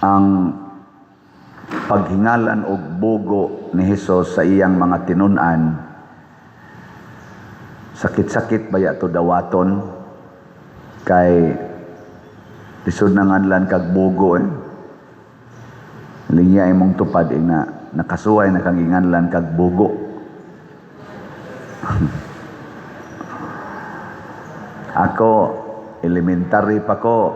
Ang paghingalan og bugo ni Hesus sa iyang mga tinun-an, sakit-sakit baya to dawaton kay lisod na nganlan kag bugo eh. Linya imong tupad eh, na nakasuway na kang ginganlan kag bugo. Ako, elementary pa ko,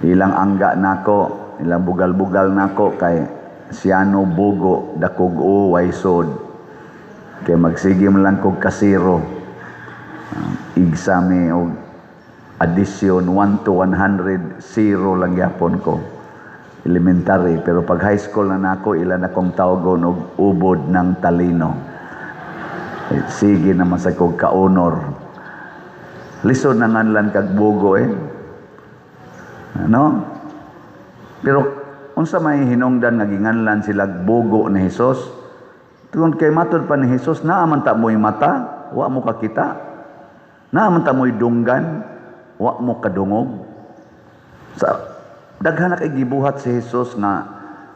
ilang angga nako, ilang bugal-bugal nako kay Siano Bugo, dakog o waysod. Kay magsige man lang kog kasiro. Igsame og addition 1 to 100, zero lang gyapon ko. Elementary, pero pag high school na nako, ilan akong tawagon og ubod ng talino. Eh, sige naman sa kog ka-honor. Lisod na nganlan kag bugo eh. Ano? Pero unsa may hinungdan nga ginganlan sila bugo ni Hesus? Tungod kay matud pa ni Hesus, naa man ta mo'y mata, wa mo kakita. Naa man ta mo'y dunggan, wa mo kadungog. Sa daghan na kay gibuhat si Hesus nga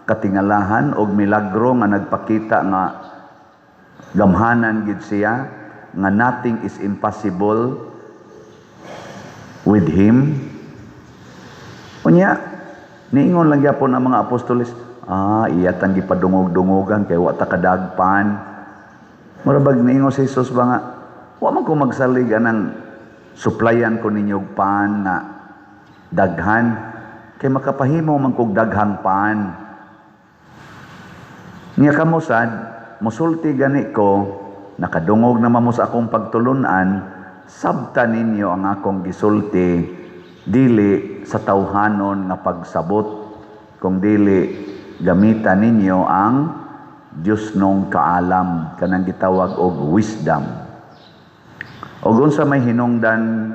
katingalahan og milagro nga nagpakita nga gamhanan gid siya, nga nothing is impossible with him. Unya, niingon lang gyapon ang mga apostoles, iya tang gipadungog-dungogan kay wa ta kadagpan. Mura bag niingon si Jesus ba nga, wa man ko magsalig anang suplayan ko ninyo og pan nga daghan, kay makapahimo man kog daghang pan. Nya kamo sad, musulti gani ko, nakadungog naman mo sa akong pagtulunan, sabta ninyo ang akong gisulti, dili sa tawhanon nga pagsabot, kung dili gamitan ninyo ang Diyos nong kaalam, kanang gitawag og wisdom. Og unsa may hinungdan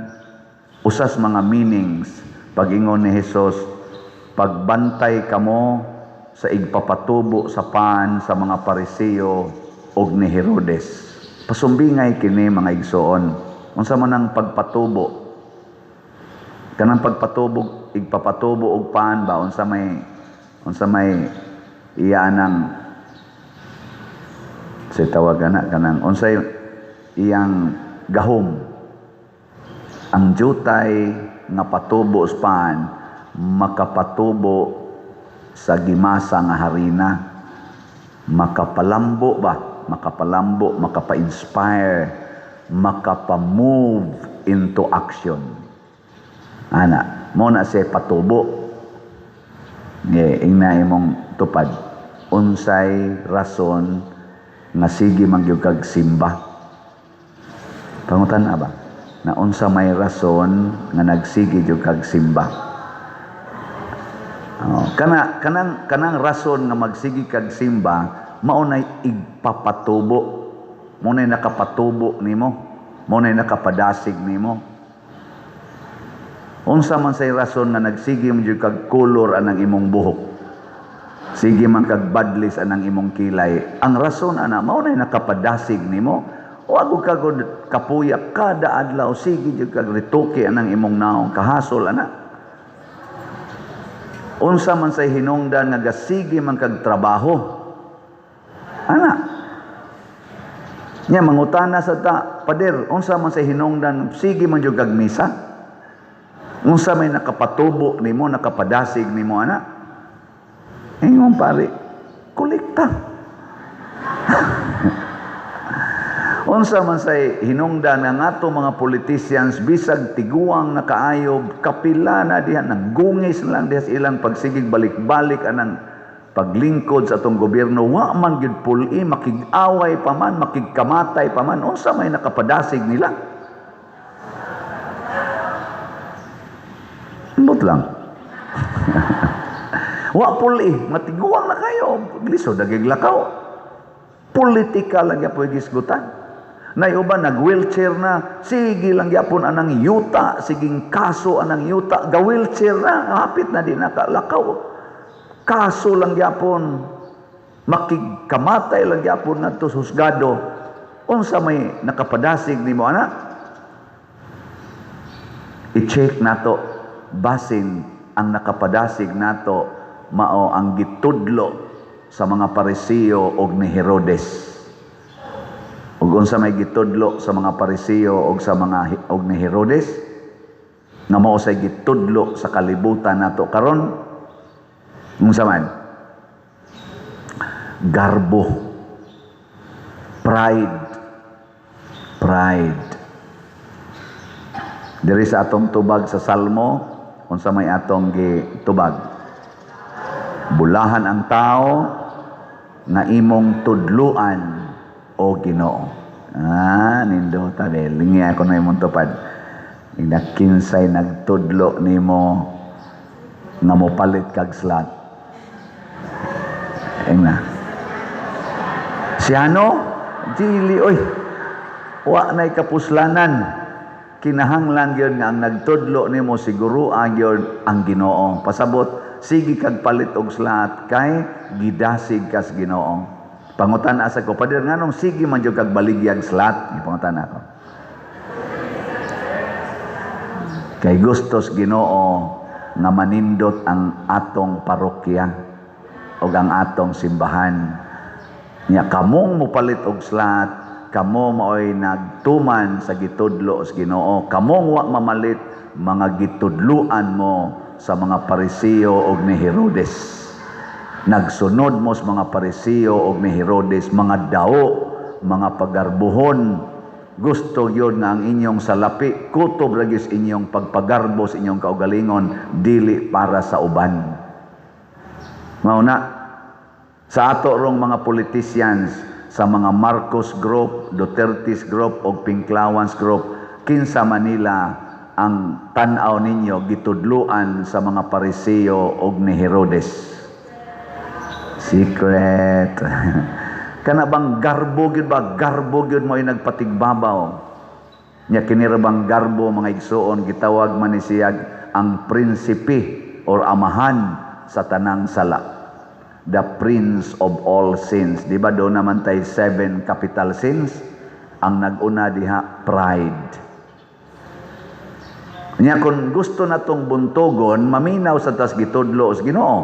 usas mga meanings pag-ingon ni Hesus, "Pagbantay kamo sa igpapatubo sa pan sa mga Pariseo og ni Herodes"? Pasumbingay kini, mga igsoon. Unsa man ang pagpatubo? Kanang pagpatubo, igpapatubo og pan ba, unsa may iya anang sa tawag ana, kanang unsay iyang gahom? Ang jutay nga patubo sa pan makapatubo sa gimasa nga harina, makapalambo ba, makapalambo, makapa-inspire, makapa-move into action ana mo na siya patubo. Nge, ingna imong tupad, unsay rason nga sige man gyud kag simba? Pangutan ba na unsa may rason nga nagsige gyud kag simba? Oh, kana kanang kanang rason nga magsige kag simba mao nay igpapatubo, mao nay nakapatubo nimo, mao nay nakapadasig nimo. Unsa man say rason nga nagsige man jud kag color anang imong buhok? Sige man kag badlis anang imong kilay. Ang rason ana mao nay nakapadasig nimo. Wa gud ka gud kapuya kada adlaw, sige jud kag retoke anang imong naong, kahasol ana. Unsa man say hinungdan nga gasige man kag trabaho? Ana. Nya mangutana sa ta, "Pader, unsa man say hinungdan sige man jud kag misa?" Unsa may nakapatubo nimo, nakapadasig nimo ana? Ingon pare, kolekta. Unsa man say hinungdan nga ato mga politicians bisag tiguang nakaayob, kapila na diha nang gungis na lang diha sa ilang pagsigig balik-balik anang paglingkod sa atong gobyerno, wa man gyud puli, makig-away pa man, makigkamatay pa man, unsa may nakapadasig nila? Ambot lang. Wa puli, matiguang na kayo, lisod dagig lakaw. Politika lang gyapon gisgutan. Nay uban nag-wheelchair na, sige lang gyapon anang yuta, siging kaso anang yuta, ga wheelchair na, hapit na di nakalakaw. Kaso lang gyapon, makigkamatay lang gyapon ngadto sa husgado. Unsa may nakapadasig nimo ana? I-check nato basin Ang nakapadasig nato mao ang gitudlo sa mga Pariseo og ni Herodes. Ug unsa may gitudlo sa mga Pariseo og sa mga og ni Herodes? Nga mao say gitudlo sa kalibutan nato karon? Unsa man? Garbo. Pride. Pride. Diri sa atong tubag sa Salmo, unsa may atong gitubag? Bulahan ang tao nga imong tudluan, o Ginoo. Ah, nindota be. Lingi ako na imong tupad. Ina, kinsay nagtudlo nimo nga mopalit kag slot? Ingna. Si ano? Dili oy. Wa na'y kapuslanan. Kinahanglan gyud nga ang nagtudlo nimo siguro gyud ang Ginoo. Pasabot, sige kag palit og slot kay gidasig kas Ginoo. Pangutan-a sa ko, "Pader, nganong sige man jud kag baligyag slot?" Pangutan ako. Kay gustos Ginoo nga manindot ang atong parokya o ang atong simbahan. Nya kamong mopalit og slot, kamo maoy nagtuman sa gitudlo sa Ginoo. Kamong wa mamalit, mga gitudluan mo sa mga Pariseo og ni Herodes. Nagsunod mo sa mga Pariseo og ni Herodes, mga dao, mga pagarbuhon. Gusto yun nga ang inyong salapi, kutob ra gyud sa inyong pagpagarbo sa inyong kaugalingon, dili para sa uban. Mao na sa ato rong mga politicians, sa mga Marcos Group, Duterte's Group og Pinklawans Group, kinsa Manila ang tan-aw ninyo gitudluan sa mga Pariseo og ni Herodes? Secret. Kana bang garbo gyud ba? Garbo gyud mo ay nagpatigbabaw. Nya kini ra bang garbo, mga igsuon, gitawag man ni siya ang prinsipe or amahan sa tanang sala. The prince of all sins. Di ba doon naman tay seven capital sins? Ang nag-una diha, pride. Nya kung gusto na tong buntogon, maminaw sa tas gitudlo sa Ginoo.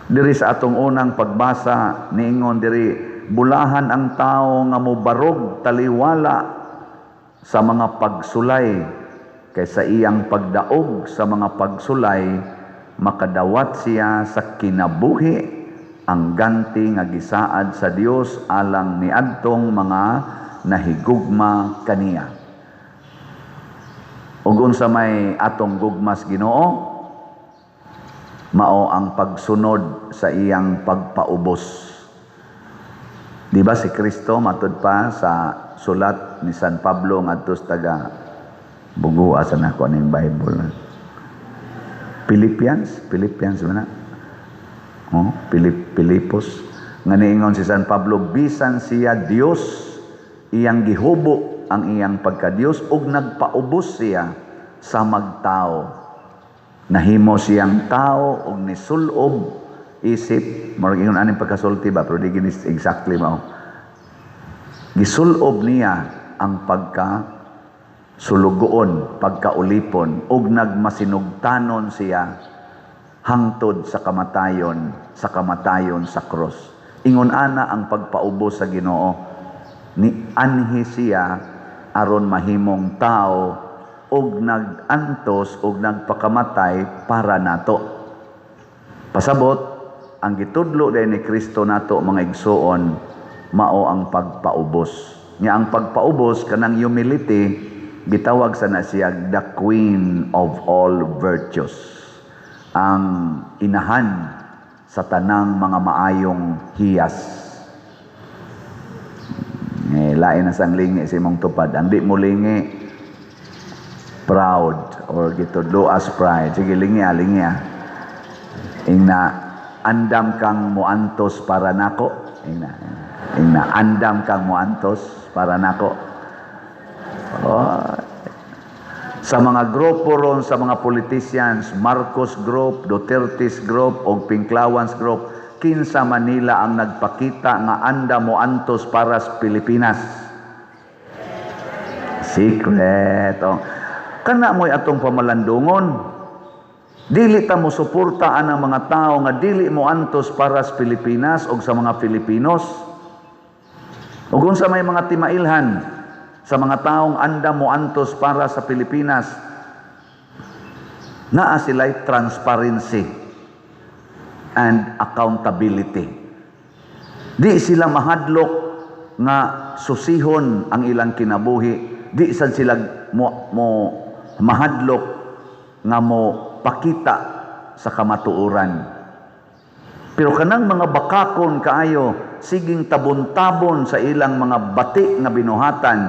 Diri sa atong unang pagbasa, niingon diri, bulahan ang tao nga mobarog taliwala sa mga pagsulay, kay sa iyang pagdaog sa mga pagsulay makadawat siya sa kinabuhi, ang ganti nga gisaad sa Dios alang niadtong mga nahigugma kaniya. Ug unsa may atong gugmas Ginoo? Mao ang pagsunod sa iyang pagpaubos. Di ba si Kristo, matud pa sa sulat ni San Pablo ngadto sa taga Bugua sa nako ning Bible. Philippians, Philippians ba na? Oh, Pilipos. Nga niingon si San Pablo, bisan siya Dios, iyang gihubo ang iyang pagka-Dios ug nagpaubos siya sa magtao. Nahimo siyang tao ug nisulob isip, murag ingon aning pagkasulti ba, pero di gini exactly mao. Gisulob niya ang pagka sulugoon, pagkaulipon, ug nagmasinugtanon siya hangtod sa kamatayon sa cross. Ingon ana ang pagpaubos sa Ginoo, ni anhi siya aron mahimong tao ug nag-antos ug nagpakamatay para nato. Pasabot, ang gitudlo din ni Kristo nato, mga igsuon, mao ang pagpaubos. Nya ang pagpaubos, kanang humility, gitawag sa na siya the queen of all virtues. Ang inahan sa tanang mga maayong hiyas. Eh, lain na sang lingi sa imong tupad. Ang di mo lingi, proud or gitudlo as pride. Sige, lingi ah, lingi ah. Ingna, andam kang muantos para nako. Ingna, ingna, andam kang muantos para nako. Oh. Sa mga grupo ron, sa mga politicians, Marcos Group, Duterte's Group, o Pinklawans Group, kinsa Manila ang nagpakita nga anda mo antos para sa Pilipinas? Secret. Oh. Kana mo'y atong pamalandungon. Dili ta mo suporta ang mga tao nga dili mo antos para sa Pilipinas o sa mga Filipinos. Ug unsa may mga timailhan sa mga taong andam mo antos para sa Pilipinas, naa sila'y transparency and accountability. Di sila mahadlok nga susihon ang ilang kinabuhi. Di sad sila mo mahadlok nga mo pakita sa kamatuoran. Pero kanang mga bakakon kaayo, siging tabon-tabon sa ilang mga bati nga binuhatan,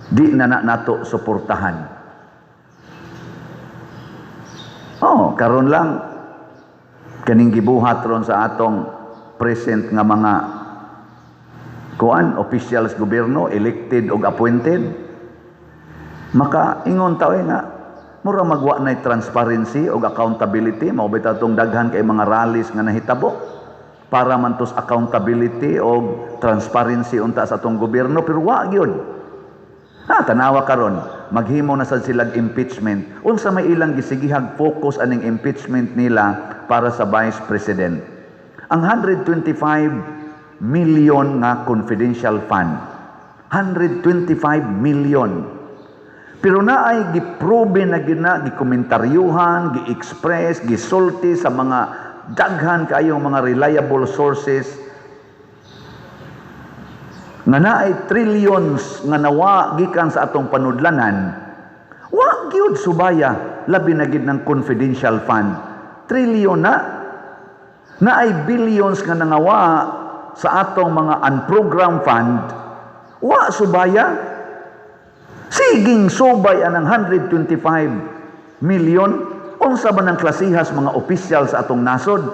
di na na nato suportahan. Oh, karon lang kaning gibuhat ron sa atong present nga mga kuan officials, gobyerno, elected og appointed, maka ingon ta nga mura magwa na transparency og accountability. Mao bitaw tong daghan kay mga rallies nga nahitabo para man tos accountability og transparency unta sa atong gobyerno, pero wa gyud. Ha, tanawa karon, maghimo na sad silag impeachment. Unsa may ilang gisigihag focus aning impeachment nila para sa Vice President? Ang 125 million nga confidential fund. 125 million. Pero naay giprobe na gina, gikomentaryohan, gi-express, gisulti sa mga daghan kaayong mga reliable sources nga naay trillions nga nawa gikan sa atong panudlanan, wa gyud subaya, labi na gid ng confidential fund. Trillion na. Naay billions nga nangawa sa atong mga unprogrammed fund, wa subaya. Siging subay anang 125 million. Unsa ba ng klasihas mga opisyal sa atong nasod?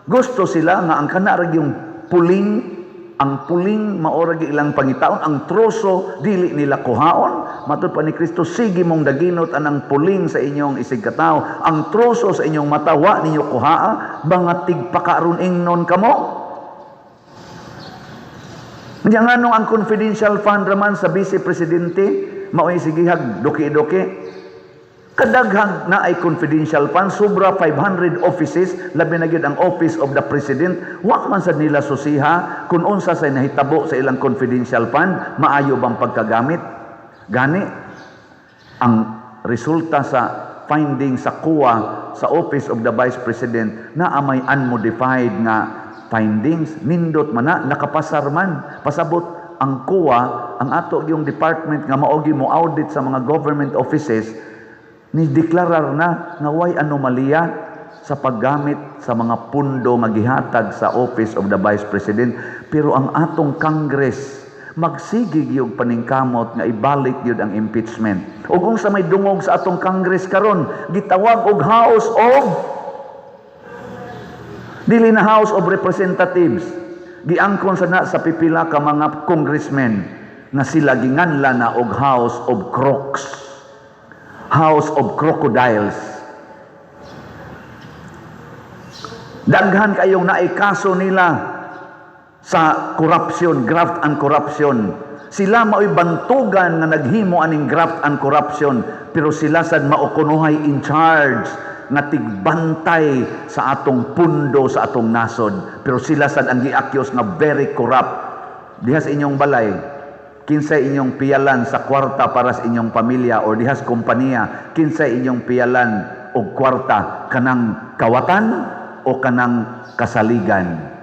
Gusto sila nga ang kana ra yung puling, ang puling mao ra gyud ilang pangitaon, ang troso dili nila kuhaon. Matud pa ni Kristo, sige mong daginot anang puling sa inyong isig katawo, ang troso sa inyong mata wa ninyo kuhaa, mga tigpakaron ingnon kamo. Nya nganong ang confidential fund raman sa Vice Presidente mao'y sigihag duki-duki? Kadaghang na ay confidential fund, sobra 500 offices, labi na gyud ang Office of the President, wa man sad nila susiha kung unsa sa nahitabo sa ilang confidential fund, maayo bang pagkagamit. Gani ang resulta sa finding sa COA sa Office of the Vice President na amay unmodified nga findings, nindot man na, nakapasar man. Pasabot ang COA, ang ato yung department nga mao gyud mo audit sa mga government offices, ni deklarar na nga way anomalya sa paggamit sa mga pundo nga gihatag sa Office of the Vice President. Pero ang atong Congress magsige gyud paningkamot nga ibalik gyud ang impeachment. Ug unsa may dungog sa atong Congress karon? Gitawag og House of, dili na House of Representatives, giangkon sa na sa pipila ka mga congressmen nga sila ginganla na og House of Crocs, House of Crocodiles. Daghan kayong naikaso nila sa corruption, graft and corruption. Sila mao'y bantugan nga naghimo aning graft and corruption, pero sila sad mao kunohay in charge nga tigbantay sa atong pundo sa atong nasod. Pero sila sad ang gi-accuse nga very corrupt. Diha sa inyong balay, kinsay inyong piyalan sa kwarta para sa inyong pamilya, or diha sa kompanya, kinsay inyong piyalan og kwarta, kanang kawatan o kanang kasaligan?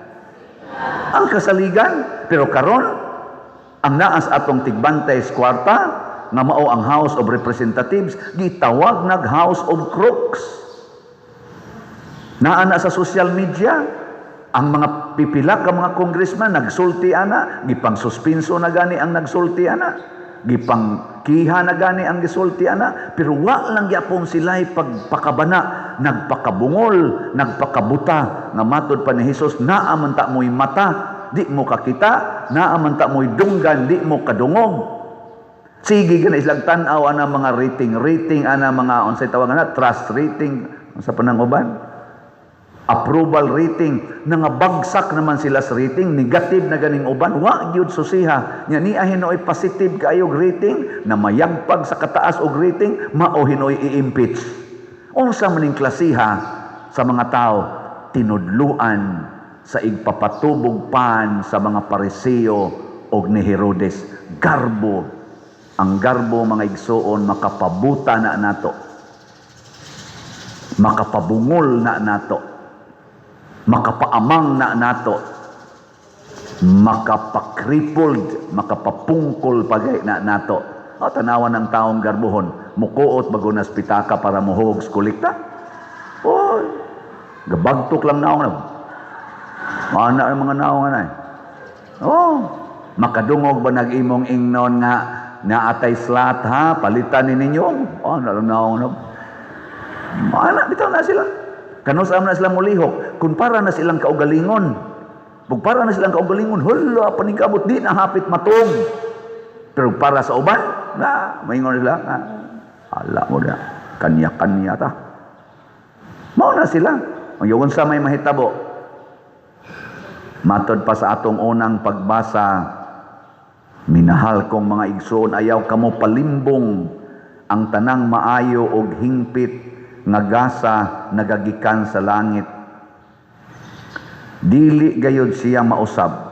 Ang kasaligan. Pero karon ang naas atong tigbantay sa kwarta nga mao ang House of Representatives, gitawag nag House of Crooks. Naa na sa social media ang mga pipila ka mga congressman nagsulti ana, gipang suspinso na gani ang nagsulti ana, gipang kiha na gani ang gisulti ana, pero wa lang gyapon sila'y pagpakabana, nagpakabungol, nagpakabuta, nga matod pa ni Hesus, naa man ta mo'y mata, di mo kakita, naa man ta mo'y dunggan, di mo kadungog. Sige gani silang tan-aw ana mga rating, rating ana mga unsay tawag ana, trust rating, unsa pa nang uban? Approval rating, nangabagsak naman sila sa rating, negative na ganing uban, wa gyud susiha. Nya niya hinoy positive kaayo rating, na mayagpag sa kataas og rating, mao hinoy i-impeach. Unsa maning klasiha sa mga tao tinudluan sa igpapatubog pan sa mga Pariseo og ni Herodes? Garbo. Ang garbo, mga igsuon, makapabuta na nato, makapabungol na nato, makapaamang na nato, makapakrippled, makapapungkol pagay na nato. O, tanawan ng taong garbuhon, mukuot bago nas pitaka para muhog kolekta. Oy, gabagtok lang naong na. Ana ang mga naong anay. Oh, makadungog ba nag-imong ingnon nga naatay slot ha, palitan ni ninyo? Oh, na lang naong na. Ana, bitaw na sila. Kanus-a na sila mulihok, kung para na silang kaugalingon. Kung para na silang kaugalingon, hala, paningkamot, di na hapit matong. Pero para sa uban, na, maingon sila, ah, ala mo na, kanya-kanya ta. Mao na sila. Ang yun sa may mahitabo. Matod pa sa atong unang pagbasa, minahal kong mga igsoon, ayaw kamo palimbong ang tanang maayo og hingpit nga gasa nagagikan sa langit. Dili gayud siya mausab.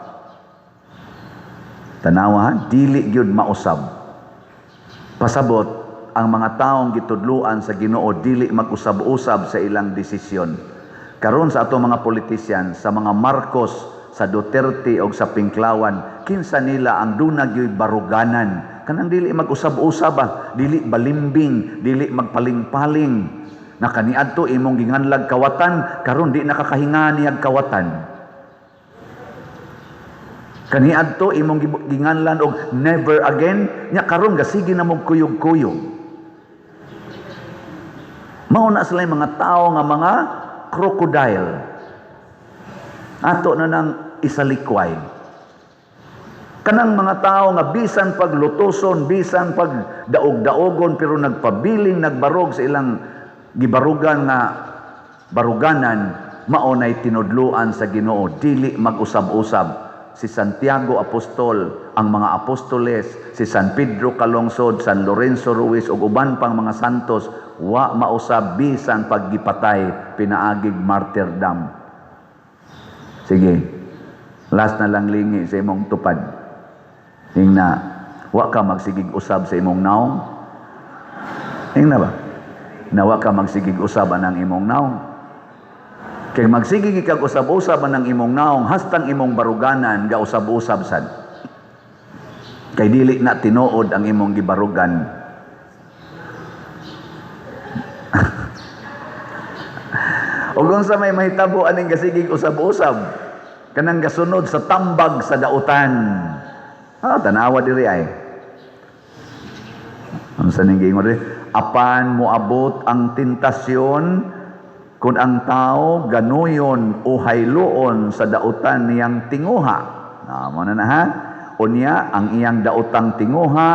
Tanawa ha, dili gyud mausab. Pasabot, ang mga taong gitudluan sa Ginoo dili mag-usab-usab sa ilang desisyon. Karon sa atong mga politician, sa mga Marcos, sa Duterte o sa Pinklawan, kinsa nila ang duna gyud baruganan? Kanang dili mag-usab-usab ba, dili balimbing, dili magpaling-paling. Na kaniadto imong ginganlag kawatan, karon di nakakahinga niyag kawatan. Kaniadto imong ginganlan og never again, nya karon gasige na mong kuyog-kuyog. Mao na sila yung mga tao nga mga crocodile. Ato na nang isalikway. Kanang mga tao nga bisan pag lutuson, bisan pag daog-daogon, pero nagpabiling nagbarog sa ilang gibarugan nga baruganan, mao nay tinudluan sa Ginoo, dili mag-usab-usab. Si Santiago Apostol, ang mga apostoles, si San Pedro Calungsod, San Lorenzo Ruiz ug uban pang mga santos, wa mausab bisan paggipatay pinaagig martyrdom. Sige. Last na lang lingi sa imong tupad. Ingna, wa ka magsigig usab sa imong naong. Ingna ba? Na wa ka magsigig usab anang imong naong. Kay magsigig ikag usab-usab anang imong naong, hastang imong baruganan ga usab-usab sad. Kay dili na tinuod ang imong gibarugan. Ug unsa may mahitabo aning gasigig usab-usab? Kanang gasunod sa tambag sa dautan. Ah, tanawa diri ay. Unsa ning giingon diri? Apan moabot ang tentasyon kung ang tao ganuyon o hayloon sa dautan niyang tinguha. Na, mo na na ha. Unya ang iyang daotang tinguha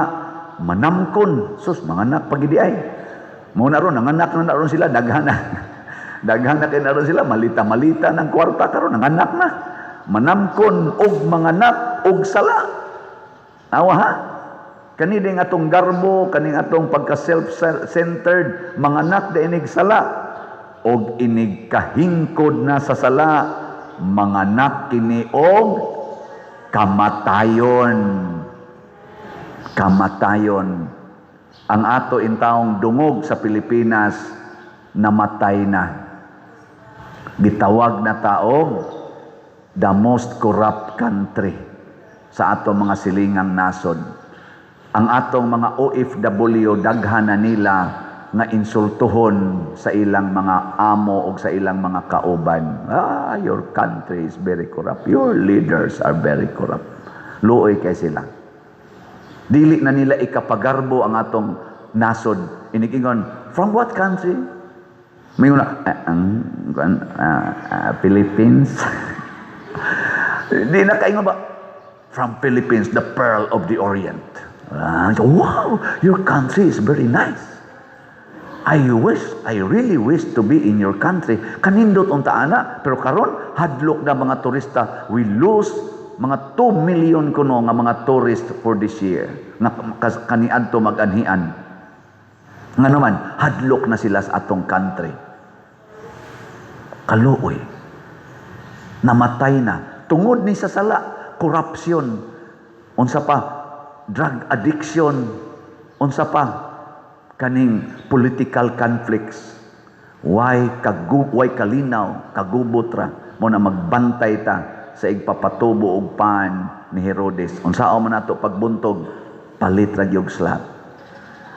manamkon. Sus, mga anak pagidi ay. Mo na ron, nanganak na na ron sila, daghan na. Daghan na kay na ron sila, malita-malita ng kwarta karon, nanganak na. Manamkon og manganak og sala. Awa ha? Kani ding atong garbo, kaning atong pagka self-centered, manganak da inig sala og inig kahingkod na sa sala, manganak kini og kamatayon. Kamatayon. Ang ato intawong dungog sa Pilipinas, namatay na. Gitawag na taog the most corrupt country sa ato mga silingang nasod. Ang atong mga OFW, daghan na nila nga insultuhon sa ilang mga amo o sa ilang mga kauban. "Ah, your country is very corrupt. Your leaders are very corrupt." Luoy kay sila. Dili na nila ikapagarbo ang atong nasod. Inigingon, "From what country?" May una, "Ah, ang Philippines." Di na kaingon ba? "From Philippines, the pearl of the Orient." "Ah, wow, your country is very nice. I wish, I really wish to be in your country." Kanindot unta ana, pero karon hadlok na mga turista. We lose mga 2 million kuno nga mga tourist for this year nga kaniadto maganhian. Nga naman, hadlok na sila sa atong country. Kaluoy. Namatay na. Tungod ni sa sala, corruption. Unsa pa, drug addiction. Unsa pa, kaning political conflicts. Way kalinaw, kagubot ra mo na magbantay ta sa igpapatubo og pan ni Herodes. Unsaon man nato pagbuntog? Palit ra gyud slot.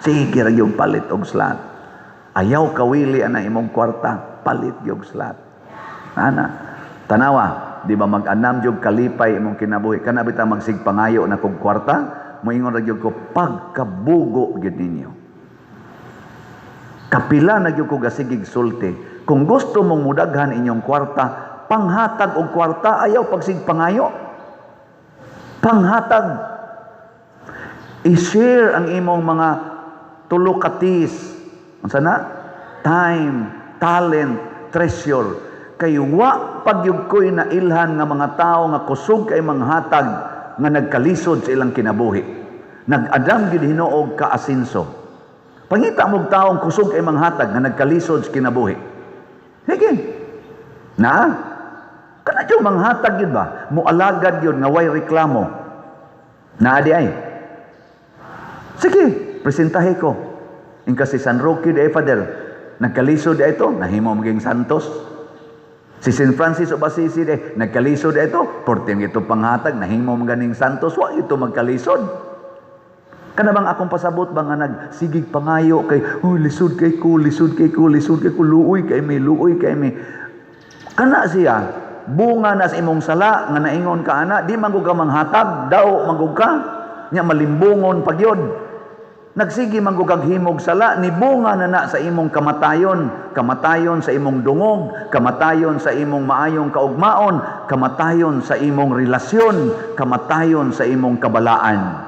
Sige ra gyud palit og slot. Ayaw kawili ana imong kwarta, palit gyud slot. Ana. Tanawa, di ba mag-anam jud kalipay imong kinabuhi? Kana bitaw magsigpangayo na kog kwarta, moingon ra gyud ko pagkabugo gyud ninyo. Kapila na gyud ko gasigig sulti. Kung gusto mong mudaghan inyong kwarta, panghatag og kwarta, ayaw pagsigpangayo. Panghatag. I-share ang imong mga tulo ka T's. Unsa na? Time, talent, treasure. Kay wa pagyud ko'y nailhan nga mga tao nga kusog kay manghatag nga nagkalisod sa ilang kinabuhi. Nag-adam gyud hinuog kaasinso. Pangita mo'g taong kusog kay manghatag nga nagkalisod sa kinabuhi. Sige. Na? Kana jud manghatag yun ba? Mualagad yun nga way reklamo. Naa di ay. Sige, presentahe ko. Ingka si San Roque de Father, nagkalisod di ito, nahimo maging santos. Si St. Francis of Assisi de, nagkalisod di ito, porting ito panghatag, nahimo maganing santos, wa ito magkalisod. Kana bang akong pasabot ba nga nagsigig pangayo kay, "Oh, lisod kay ko, lisod kay ko, lisod kay ko, luoy kay mi, luoy kay mi." Kana siya, bunga na sa imong sala nga naingon ka ana, di man ka manghatag, daw man ka, nya malimbungon pagyod. Nagsige man kag himog sala, ni bunga na na sa imong kamatayon, kamatayon sa imong dungog, kamatayon sa imong maayong kaugmaon, kamatayon sa imong relasyon, kamatayon sa imong kabalaan.